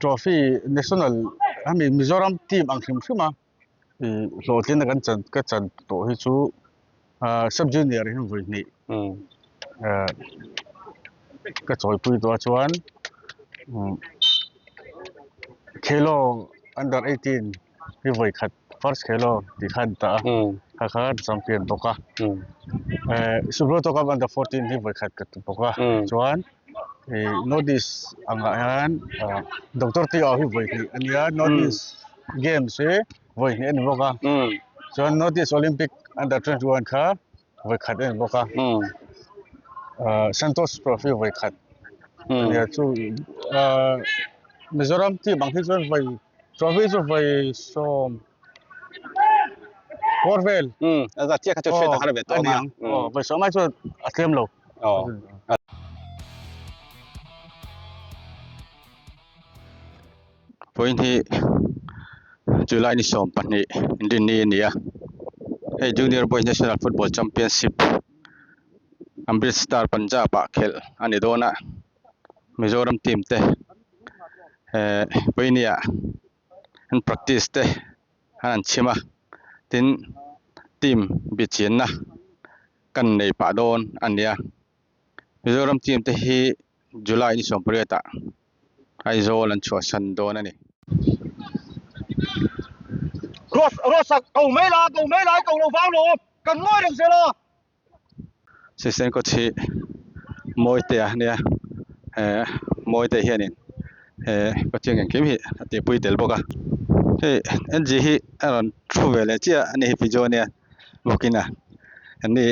Trophy national hemi Mizoram team ang hrim hrim a ih hlawhtlinna kan chan ka chan tawh hi chu ah sub junior hi vawi hnih ah ka chawipui tawh a chuan umm Khelo under 18 hi vawi khat first Khelo tih kha a ni ta a kha kha champion bawk a eh Subroto cup under 14 hi vawi khat ka ti bawk a chuan ih north east angah hian ah doctor T au hi vawi hnih a nia north east games hi vawi hnih a ni bawk a chuan north east olympic under 21 kha vawi khat a ni bawk a ah Santosh trophy vawi khat a nia chu ah Mizoram team ang hi chuan vawi trophy chu vawi sawm pawr vel a zat chiah kha chu hriat a har ve tawh ang a vawi sawm ai chuan a tlem lo. Vawiin hi July ni 12 inrinni a ni a hei Junior Boys National Football Championship Amritsar Punjab ah khelh a ni dawn a Mizoram team te eh vawiin ah an practice te an han chhim a tin team bihchianna kan nei pah dawn a ni a Mizoram team te hi July ni 18 ah Aizawl an chhuahsan dawn a ni. Cross Rosa ko mai la ko mai lai ko lo vang lo kan ngawi reng zel a. Assistant coach hi Mawitea a nia eh Mawitea hianin eh coaching engkim hi a tihpui tel bawk a hei NG hi a rawn thu ve leh chiah a ni hi Fijo ania bawkin a anni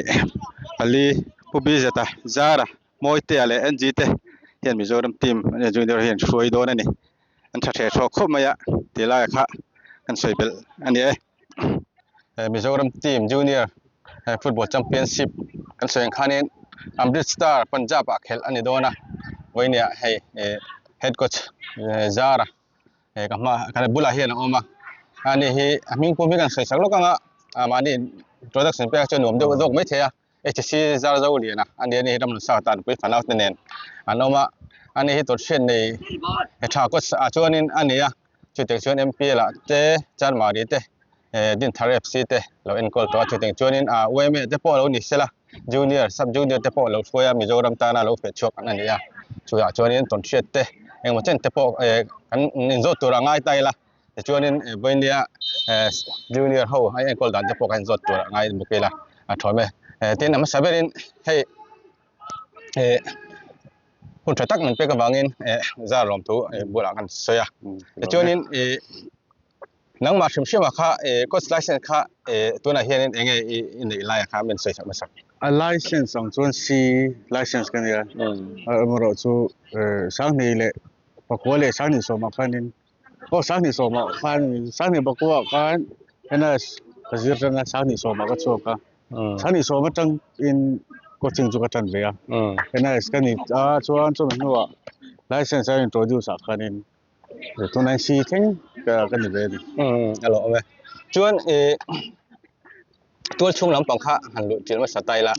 pali Pu Bizata Zara Mawitea leh NG te hian Mizoram team junior hi an hruai dawn a ni an tha hreh hrawk khawp mai a ti lai kha kan sawi belh a ni e Mizoram team junior football championship kan sawi ang khanin Amritsar Punjab ah khelh a ni dawn a vawinia hei head coach Zara ka hma ka bulah hian a awm a ani hi a hming pum hi kan sawi sak lawk ang a mahni introduction pek chuan nuam deuh zawk maithei a. HC zar zo lian a ani ani hi ramnun sa tan pui fanau te nen an awm a ani hi tawrhriat nei he tha kawt ah chuanin a ni a chutiang chuan MPL ah te Chanmari te eh Dinthar FC te lo enkawl tawh a chutiang chuanin ah UMA te pawh lo ni sela junior sub junior te pawh lo hruai a Mizoram tana lo feh chhuak an ani a chutah chuanin tawnhriat te engemaw chen te pawh eh kan inzawt tur a ngai ta ila tichuanin Vawinia junior ho a enkawl dan te pawh kan zawt tur a ngai bawk ila a thawn e tin a hmasa berin hei eh hun tha tak min pek avangin eh zar lawm thu bulah kan sawi a tichuanin ih nangmah hrim hrim ah kha eh coach license kha eh tunah hianin eng nge i neih lai ah kha min sawi sak hmasa. A license ang chuan C license ka nia amaherawh chu Sanghni leh Pakua leh Sanghni sawmah khanin Aw Sanghnih sawmah khan Sanghnih Bakuah khan NS ka zir tan a Sanghnih sawmah ka chhuak a Sanghnih sawm atang in coaching chu ka tan ve a NS ka ni a chuan chumi hnuah license a introduce ah khanin tunah hian C thleng ka ni ve a ni. A lawm e. Chuan ih tual chhung lampang kha han luh ṭil hmasa ta ila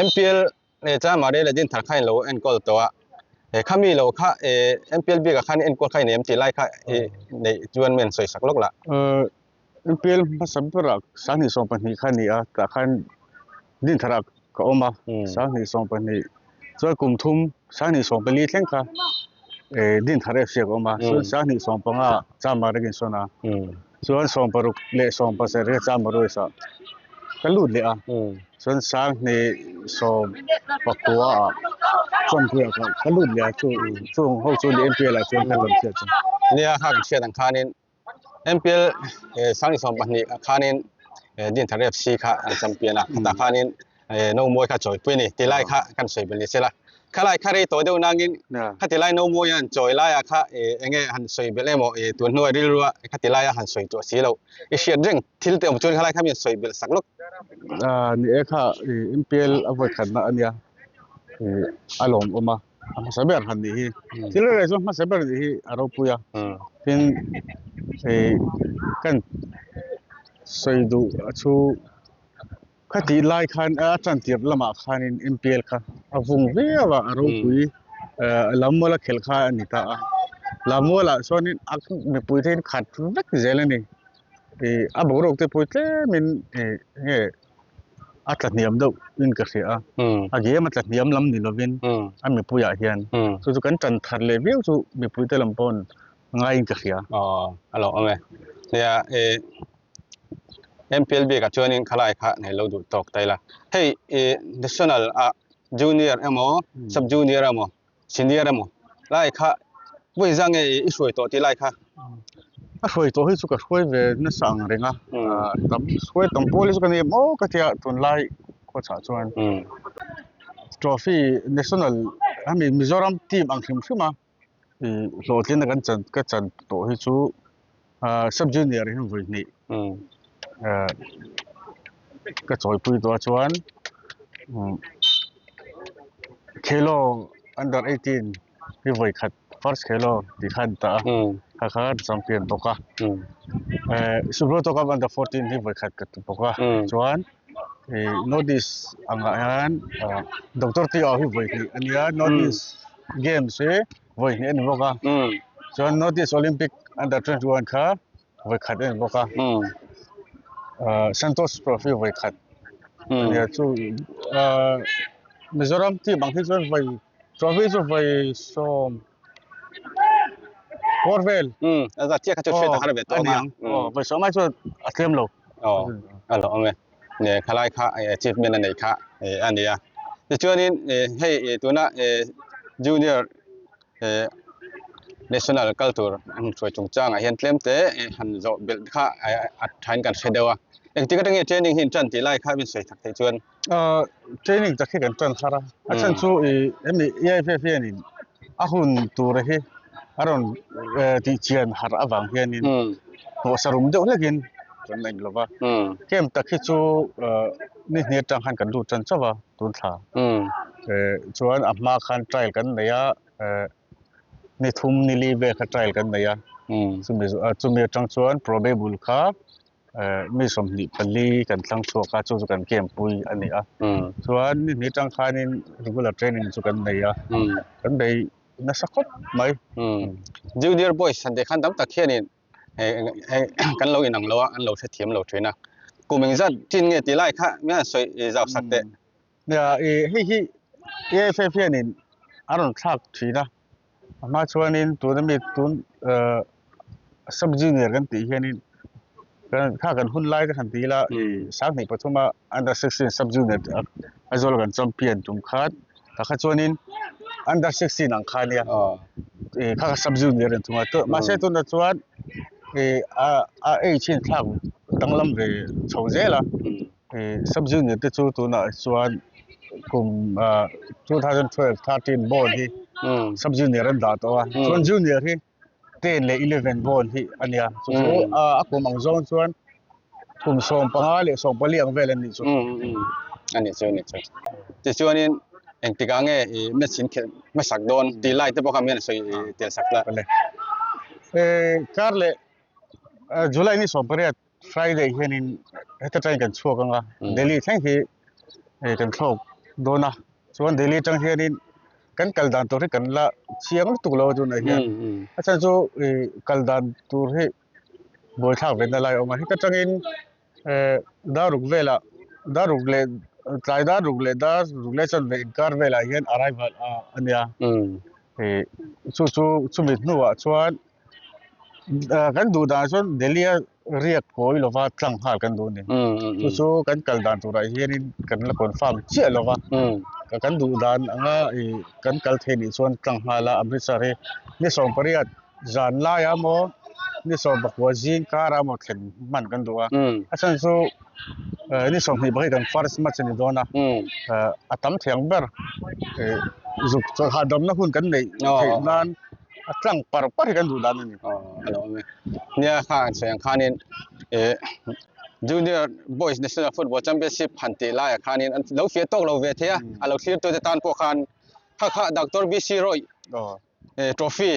MPL Hei chuan Maria leh Dinthar kha in lo enkawl tawh a, he khami lo kha eh MPL bik ah khan enkawl kha i nei em tih lai kha i neih chuan men sawi sak lawk lah. MPL hmasa berah 2022 kha a ni a, tah khan Dinthar ah ka awm a, 2022 chuan kum thum 2024 thleng kha eh Dinthar FC ah ka awm a, chuan 2025 ah Chamara ka insawn a, chuan 16 leh 17 kha Chamara ah ka lut leh a. Chuan 2019 ah Chawngpuia kha ka lut leh a chu chung ho chu ni MPL ah chuan ka rawn hriat chu. Nia kha kan hriat ang khanin MPL 2022 ah khanin Dinthar FC kha an champion a khatah khanin no mawi kha chawipui a ni ti lai kha kan sawi belh ni sela khalai kha rei tawh deuh nangin khati lai no mawi an chawi laiah kha enge han sawi belh emaw tun hnuai rilrua khati laia han sawi tawh si lo i hriat reng thil te awm chuan khalai kha mi an sawi belh sak lawk. Ni e kha MPL a vawi khatna a nia a lawmawm a a hmasa ber han nih hi thil reng reng chu hmasa ber nih hi a ropui a tin kan sawi duh a chu Khatih lai khan a tantir lamah khanin MPL kha a vung viau a, a ropui lam mawla khelh kha a ni ta a. Lammualah chuanin a mipui te hian khat vek zel a ni. Ih a boruak te pawh hi tlemin ih nge a tla hniam deuh in ka hria a, a game a tla hniam lam ni lovin a mipuiah hian chu chu kan tan thar leh viau chu mipui te lam paw'n ngaiin ka hria. Aw a lo awm e. Nia ih MPL bikah chuanin khalai kha nei lo duh tawk ta ila. Hei ih national ah junior emaw sub junior emaw senior emaw lai kha vawi zang nge i hruai tawh tih lai kha? A hruai tawh hi chu ka hruai ve nasa ang reng a, tam hruai tam pawl hi chu ka ni em aw ka tia tunlai khawchah chuan trophy national hemi Mizoram team ang hrim hrim a ih hlawhtlin a kan chan ka chan tawh hi chu sub junior hi vawi hnih ka chawipui tawh a chuan Khelo under 18 hi vawi khat first Khelo tih kha a ni ta a, kha kha an champion bawk a. Subroto Cup under 14 hi vawi khat ka ti bawk a, chuan North East angah hian Doctor T Au hi vawi hnih a nia, North East Games hi vawi hnih a ni bawk a, chuan North East Olympic under 21 kha vawi khat a ni bawk a Santosh Trophy vawi khat a nia chu Mizoram team ang hi chuan vawi trophy chu vawi sawm pawr vel a zat chiah kha chu hriat a har ve tawh ang a vawi sawm ai chuan a tlem lo aw a lo awm e khalai kha achievement a neih kha a ni a tichuanin hei tuna junior National kal tur an hruai chungchangah hian tlem te han zawh belh kha a thain kan hre deuh a. Engtik atangin training hi in tan tih lai kha min sawi tak theih chuan? Training tak hi kan tan har a, a chhan chu ih hemi EIFF hianin a hun tura hi a rawn tih chian harh avang hianin hnawhsa rum deuh hlekin kan la inlo va. Camp tak hi chu ni hnih atang khan kan lut tan chauh a tun thla. Chuan a hma khan trial kan nei a. Ni thum ni li vel kha trial kan nei a, chumi chumi atang chuan probable kha mi 24 kan thlang chhuak a, chu chu kan camp pui a ni a. Chuan ni hnih atang khanin regular training chu kan nei a, kan bei nasa khawp mai. Junior boys han tih khan tam tak hianin kan lo inang lo a, an lo hrethiam lo thin a. Kum engzat chin nge tih lai kha min han sawi zau sak teh. Nia ih hei hi AFF hianin a rawn thlak thin a, a hma chuanin tuna mi tun ah sub junior kan tih hianin kha kan hun lai te han ti ila 2 3 a under 16 sub junior Aizawl kan champion tum khan tah kha chuanin under 16 ang kha ania ih kha kha sub junior an thung a mahse tunah chuan ih a a age hi a inthlak danglam ve chho zel a. Sub junior te chu tunah chuan kum 2012 13 born hi sub junior an dah tawh a chuan junior hi 10 leh 11 born hi a nia chu chu a kum ang zawng chuan kum 15 leh 14 ang vel an nih chu a ni chu a ni chu tichuanin engtikah nge i match in khelh hmasak dawn tih lai te pawh kha min sawi tel sak la kar leh July ni 18 Friday hianin heta tangin kan chhuak ang a, Delhi thleng hi hei kan thlawk dawn a, chuan Delhi atang hianin kan kal dan tur hi kan la chiang lutuk lo a tunah hian a chhan chu ih kal dan tur hi buaithlak ve na lai a awm a, heta tangin eh daruk velah daruk leh tlai daruk leh daruk leh chanve inkar velah hian arrival a nia ih chu chu chumi hnuah chuan. Kan duh dan chuan Delhi a riak kawi lova tlang nghal kan duh a ni. Chu chu kan kal dan turah hianin kan la confirm chiah lova kan duh dan anga ih kan kal thei nih chuan tlang nghal a Amritsar hi ni 18 zan laia maw ni 19 zing kara maw thlen hman kan duh a. A chhan chu ni 20 hi kan first match a ni dawn a a tam thei ang ber ih zuk chawlh hahdamna hun kan neih theih nan. A tlang par par hi kan duh dan a ni. Aw a lo awm e. Nia kha an sawi ang khanin eh Junior Boys National Football Championship han tih laiah khanin an lo fiah tawk lo ve thei a, a lo thlir tute tan pawh khan kha kha Doctor BC Roy eh trophy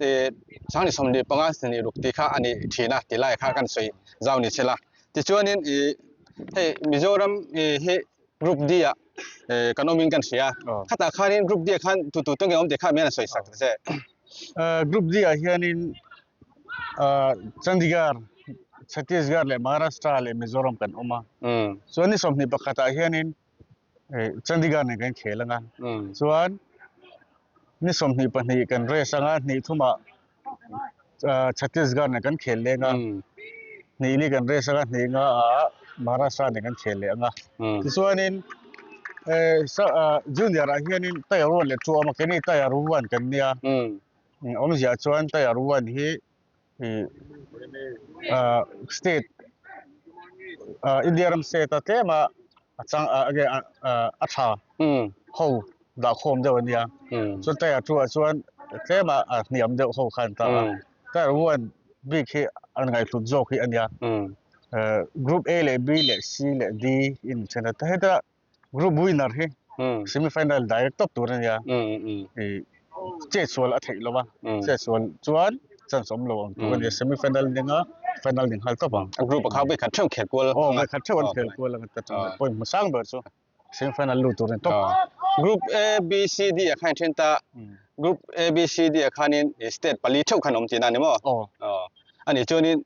eh 2025 26 tih kha a ni thin a tih laiah kha kan sawi zau ni sela. Tichuanin ih hei Mizoram ih hi Group D ah kan awmin kan hria. Khatah khanin Group D ah khan tu tu te nge awm tih kha min han sawi sak ta che. Group D ah hianin Chandigarh, Chhattisgarh leh Maharashtra leh Mizoram kan awm a. Chuan ni 21 ah hianin Chandigarh nen kan khel anga. Chuan ni 22 kan race anga hnih thumah Chhattisgarh nen kan khel leng a. Hnih li kan race anga hnih nga ah Maharashtra nen kan khel leh anga. Tichuanin junior ah hianin Tier 1 leh 2 a awm a, keini Tier 1 kan nia. Awmzia chuan Tier 1 hi state India ram state a tlem a a chang a tha ho dah khawm deuh a nia. Chuan Tier 2 ah chuan tlem a a hniam deuh ho khan ta a. Tier 1 bik hi an ngaihhlut zawk hi a nia. Group A leh B leh C leh D in then a. Heta group winner hi semi final direct tawp tur a nia. Chet sual a theih lo a. Chet sual chuan chance awm lo ang tur a nia. Semi final ninga final ning nghal tawp ang. A group a kha voi khat theuh khel kual. Aw voi khat theuh an khel kual ang ta tang. Point hmasang ber chu semi final lut tur a ni tawp. Group A B C D a khan then ta. Group A B C D a khanin state pali theuh khan awm tihna a ni maw? Aw. Ani chuanin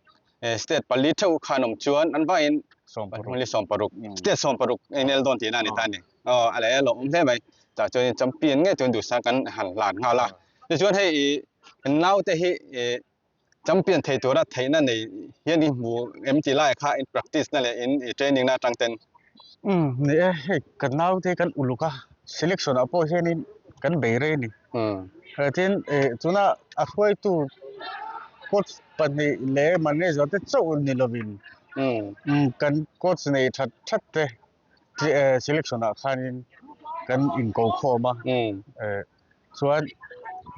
State pali theuh khan awm chuan an vaiin 16 state 16 inel dawn tihna a ni ta a ni. Aw a leh lawmawm hle mai. Tah chuan champion ngei chuan duhsang kan han hlan nghal a. Tichuan hei ih naute hi ih champion thei tura theihna nei hian i hmu em tih laiah kha in practice na leh in training na atang ten. Umm ni e, hei kan naute kan uluk a, selection ah pawh hianin kan bei rei a ni. Tin tuna a hruaitu coach pahnih leh manager te chauh ni lovin kan coach nei that that te selection ah khanin kan inko khawm a chuan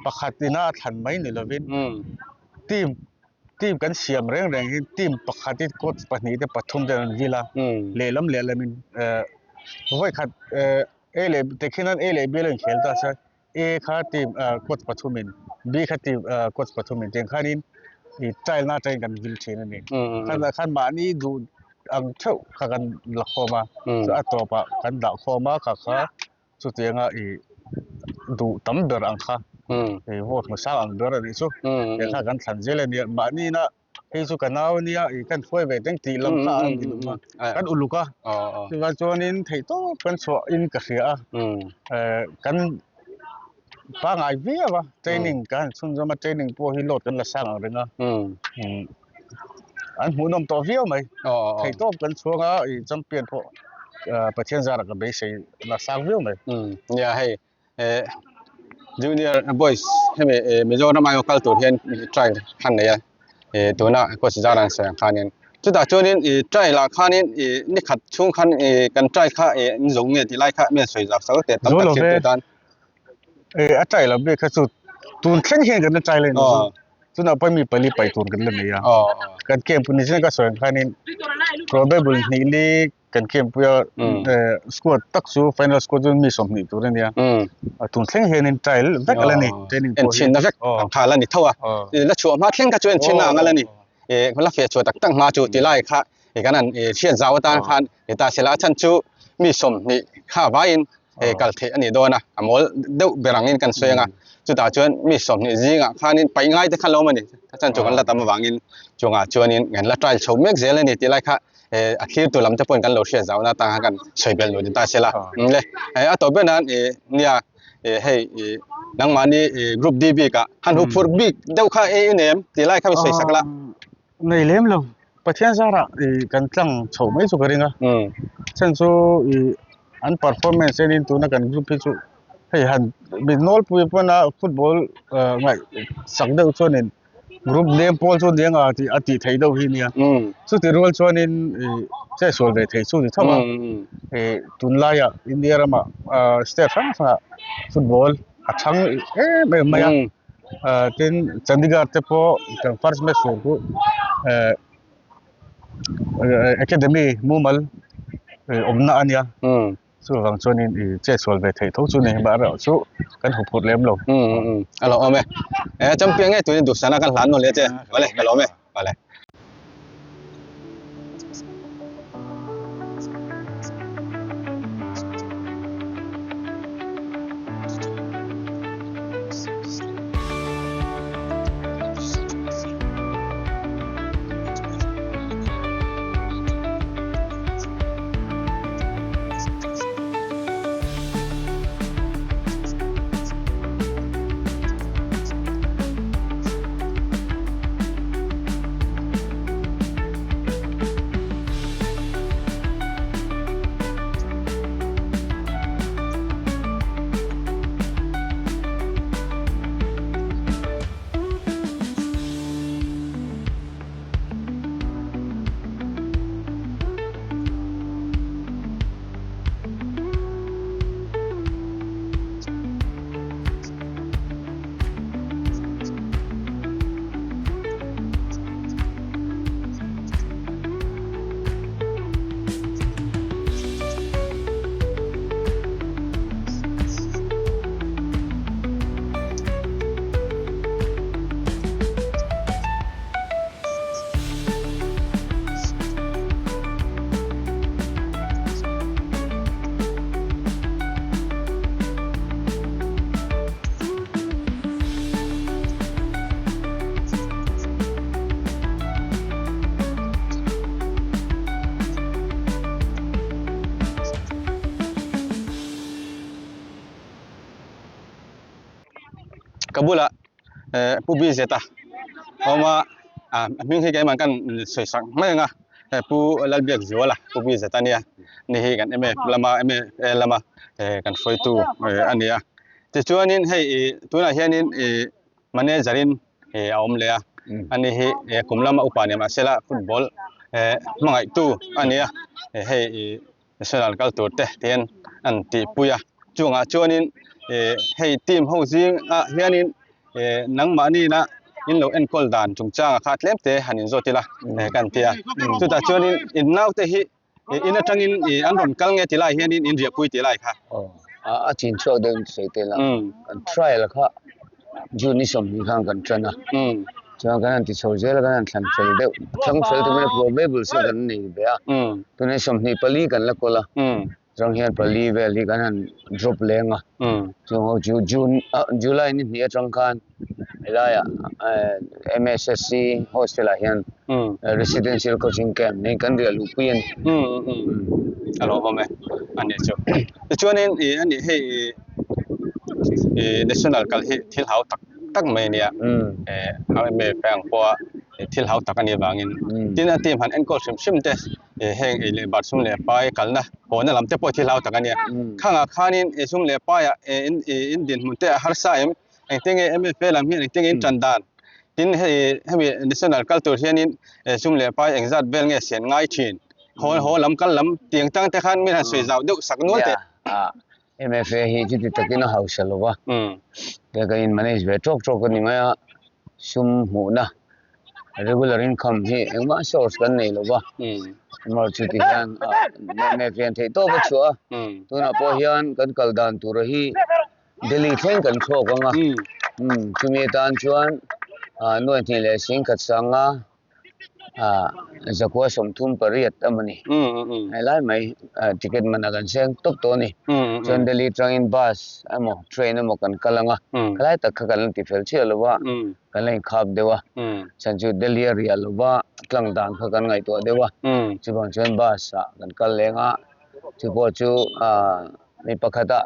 pakhat ina a thlan mai ni lovin team team kan siam reng reng hi team pakhat hi coach pahnih te pathum te an vil a lehlam lehlamin vawi khat A leh tikhin an A leh B lo inkhel ta se A kha team coach pathumin B kha team coach pathumin tiang khanin ih trial na atangin kan vil thin a ni. Khan ah khan mahni duh ang theuh kha kan la khawm a chu a tawpah kan dah khawm a kha kha chutianga ih duh tam ber ang kha ih vote hmasa ang ber a nih chu tiang kha kan thlan zel a nia mahni na Hei chu ka nau ania ih kan hruai ve teng tih lam kha an ni lawm a, kan uluk a, chuvang chuanin theihtawp kan chhuah in ka hria a, kan pangngai viau a, training ka han chhunzawm a, training pawh hi load kan la sang ang reng a, an hmuhnawm tawh viau mai, theihtawp kan chhuang a, ih champion pawh Pathian zarah ka beisei la sang viau mai. Nia hei Junior boys hemi Mizoram aiawh kal tur hian trial khan nei a ih tuna coach Zaran sawi ang khanin chutah chuanin ih trial ah khanin ih ni khat chhung khan ih kan trial kha ih an zo nge tih lai kha mi an sawi zak sak teh tam tak thil tur tan. Ih a trial ang bik kha chu tun thleng hian kan la trial a ni chu chunah pawh mi pali pai tur kan la nei a kan camp ni ka sawi ang khanin probable hnih li Kan camp-puia squad tak chu final squad chu mi 20 tur a nia. A tun thleng hianin trial vek a la ni. Training pawh hi. Enchhinna vek ang kha a la ni tho a. La chhuah hma thleng kha chu enchhinna ang a la ni. La feh chhuah tak tak hma chu ti lai kha kan han hriat zau atan khan ni ta se la a chhan chu mi 20 kha vaiin kal theih a ni dawn a. A mawl deuh ber angin kan sawi ang a. Chutah chuan mi 20 zingah khanin paih ngai te kha lo awm a ni. A chhan chu kan la tam avangin chungah chuanin kan la trial chho mek zel a ni tih lai kha a thlir tu lam te pawhin kan lo hriat zau na atang khan kan sawi belh luh ni ta se la le a tawp ber nan nia hei nangmahni group D bik ah han hu phurh bik deuh kha i nem tih lai kha mi sawi sak la. Nei lem lo Pathian zarah kan tlang chhoh mai chu ka ring a chhan chu an performance enin tuna kan group hi chu hei han mit nawlpui pawn a football ngaih sak deuh chuanin Group name pawl chu nia nga tih a tih theih deuh hi nia. Chuti rual chuanin ih che sual ve thei chu ni tho a. Ih tunlaiah India ramah state hrang hrangah football a thang em em mai a. Tin Chandigarh te pawh kan first match tur chu academy mumal awmna a nia. Chuvang chuanin i chetsual ve theih tho chu ni hmah erawh chu kan huphurh lem lo. A lo awm e. E champion nge tunin duhsana kan hlan nawn leh che. Awle ka lawm e. Awle. Ka bulah eh Pu Bizeta a awm a, ah a hming hi keimah kan sawi sak mai ang a, hei Pu Lalbiakzuala Pu Bizeta ania, ni hi kan MF lama MFA lama eh kan hruaitu eh a ni a. Tichuanin hei ih tunah hianin ih manager in ih a awm leh a, ani hi eh kum lama upa ni mahsela football eh hmangaihtu a ni a, hei ih National kal tur te tihian an tihpui a, chungah chuanin ih hei team ho zingah hianin ih nangmahni-na in lo enkawl dan chungchangah kha tlem te han inzawt ila kan ti a, chutah chuanin in naute hi in atangin ih an rawn kal nge ti lai hianin in riahpui tih lai kha. Aw a chin chhuak deuh in sawi tel a, kan trial kha June ni 20 khan kan tan a, chuan kan han ti chho zel a, kan han thlan fel deuh, thlang fel tur mai probable chu kan nei ve a, tunah 24 kan la kawl a, chuang hian pali vel hi kan han drop leng a, chung ho chu June ah July ni hnih atang khan helaiah MSSC hostel ah hian residential coaching camp nei kan riah luh pui a ni. A lo awm e a nih chu. Tichuanin ih a nih hei ih national kal hi thil hau tak tak mai a nia eh MFA ang pawha thil hau tak a nih avangin tin a team han enkawl hrim hrim te ih heng ei leh bar sum leh pai kalna hawna lam te pawh thil hau tak a nia. Khangah khanin ih sum leh paiah in dinhmun te a harsa em Engtin nge MFA lam hian engtin nge in tan dan? Tin hei hemi national kal tur hianin sum leh pai engzat vel nge sian ngai thin? Haw haw lam kal lam tiang tang te khan min han sawi zau deuh sak nual teh. Yeah, MFA hi chuti takin a hausa lo va, te kan in manage ve tawk tawk a ni mai a, sum hmuhna regular income hi engmah source kan nei lo va, amaherawhchu chuti hian MFA an theih tawp a chhuah a, tunah pawh hian kan kal dan tura hi Delhi thleng kan thlawk ang a, chumi atan chuan nuai hnih leh sing khat sanga zakua 38 a ni. Helai mai ticket man a kan seng tawp tawh a ni. Chuan Delhi atangin bus emaw train emaw kan kal ang a, khalai tak kha kan la ti fel chiah lo va, kan la inkhap deuh a. Chhan chu Delhi a riah lo va, tlang dan kha kan ngaihtuah deuh a, chuvang chuan bus ah kan kal leng a, chu pawh chu Mi pakhata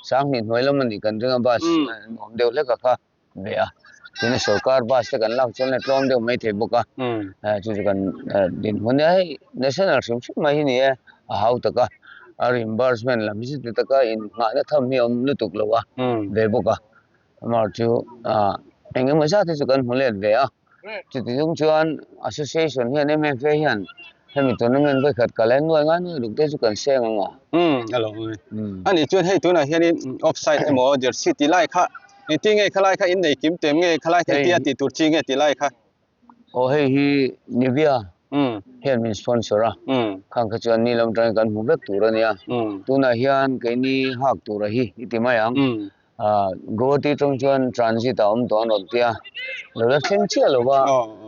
2000 hnuai lam a nih kan ring a bus nuam deuh hlek a kha ve a tin sorkar bus te kan lak chuan a tlawm deuh mai thei bawk a chu chu kan dinhmun nia hei national hrim hrim mai hi ni e a hau tak a a reimbursement lam hi chu ti taka innghahna tham hi a awm lutuk lo a ve bawk a amaherawhchu eng emaw zat hi chu kan hmu let ve a chuti chung chuan association hian M_F_A hian Hemi tournament vawi khat kal en nuai ngai nuai ruk te chu kan seng ang a. Umm a lo awm e. Ani chuan hei tunah hianin offside emaw jersey tih lai kha engtin nge khalai kha in nei kim tem nge khalai kha tia tih tur chi nge tih lai kha. Aw hei hi Nivea hian min sponsor a, khang kha chuan ni lam atangin kan hmu vek tur a nia. Tunah hian keini hak tura hi i ti mai ang. Guwahati tawng chuan transit a awm tawh an rawn ti a, lo la thleng chiah lo va,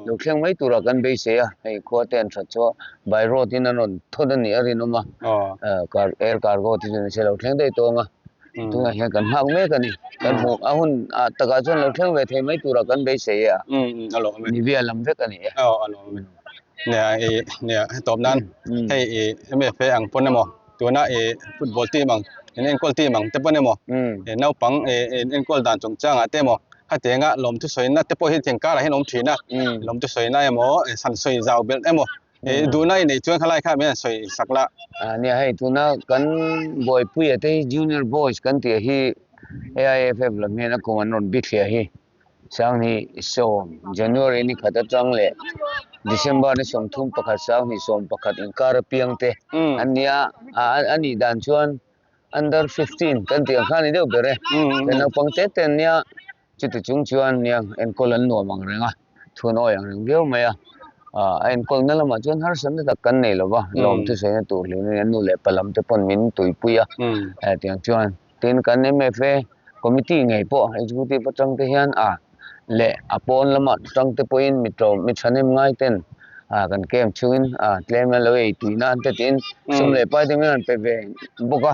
lo thleng mai turah kan beisei a, hei khua te an that chu a, by road in an rawn thawt a nih a rinawm a, air cargo te chu ni se lo thleng daih tawng a, tunah hian kan nghak mek a ni, kan hmuh a hun ah takah chuan lo thleng ve thei mai turah kan beisei e a, Nivea lam vek a ni e. Nia tawp nan hei MFA ang pawn emaw tuna i football team ang in enkawl team ang te pawn emaw naupang in enkawl dan chungchangah te emaw khatianga lawmthu sawina te pawh hi thing karah hian awm thin a lawmthu sawina emaw san sawi zau belh emaw duhna i neih chuan khalai kha min han sawi sak la. Nia hei tuna kan buaipuia te hi junior boys kan tih hi AIFF lam hian a kum an rawn bithliah hi. 2010, January ni khat atang leh December ni 31 2011 inkar apiang te an ni a, a nih dan chuan under 15 kan tih ang kha a ni deuh ber e. Kan naupang te te an nia, chuti chung chuan nia enkawl an nuam ang reng a, thun awi ang reng viau mai a, a enkawlna lamah chuan harsatna tak kan nei lo va, lawm thusaina tur hlim in an nu leh pa lam te pawn min tuipui a, tiang chuan Tin, kan MFA committee ngei pawh executive atang te hian a leh a pawn lama tang te pawhin mi tlawm mi thahnem ngai ten a kan camp chungin a tlem an lo ei tui nan te tiin sum leh pai te min rawn pe ve bawk a,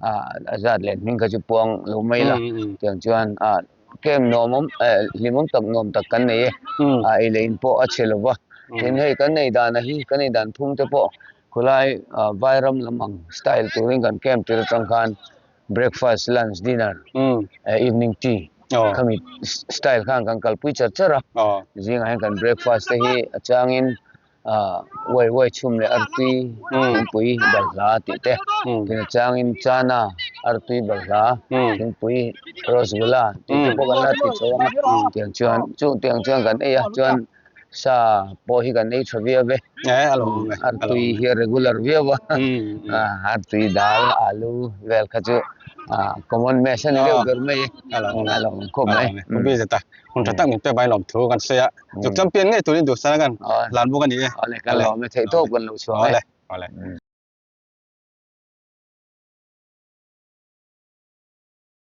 a a zat leh hming kha chu puang lo mai la tiang chuan a camp nuam awm eh hlimawm tak nuam tak kan nei e, a ei leh in pawh a chhe lo va, tin hei kan ei dan a hi kan ei dan phung te pawh Khulai Vairam lam ang style turin kan camp tir atang khan breakfast, lunch, dinner, evening tea. Khami style khan kan kalpui char char a. Zingah hian kan breakfast te hi a changin uai uai chhum leh artui thingpui balhla tih te tin a changin chana artui balhla thingpui rasgulla tih te pawh kan la ti chho ang a tiang chuan chu tiang chuan kan ei a chuan sa pawh hi kan ei tha viau e artui hi a regular viau a artui dal alu vel kha chu common mess a ni deuh ber mai e a lo awm khawp mai. Hun tha tak min pek vangin lawmthu kan sawi a, zuk champion ngei turin duhsana kan hlan bawk a ni e. Awle, kan lawm e, theihtawp kan lo chhuang e. Awle, awle.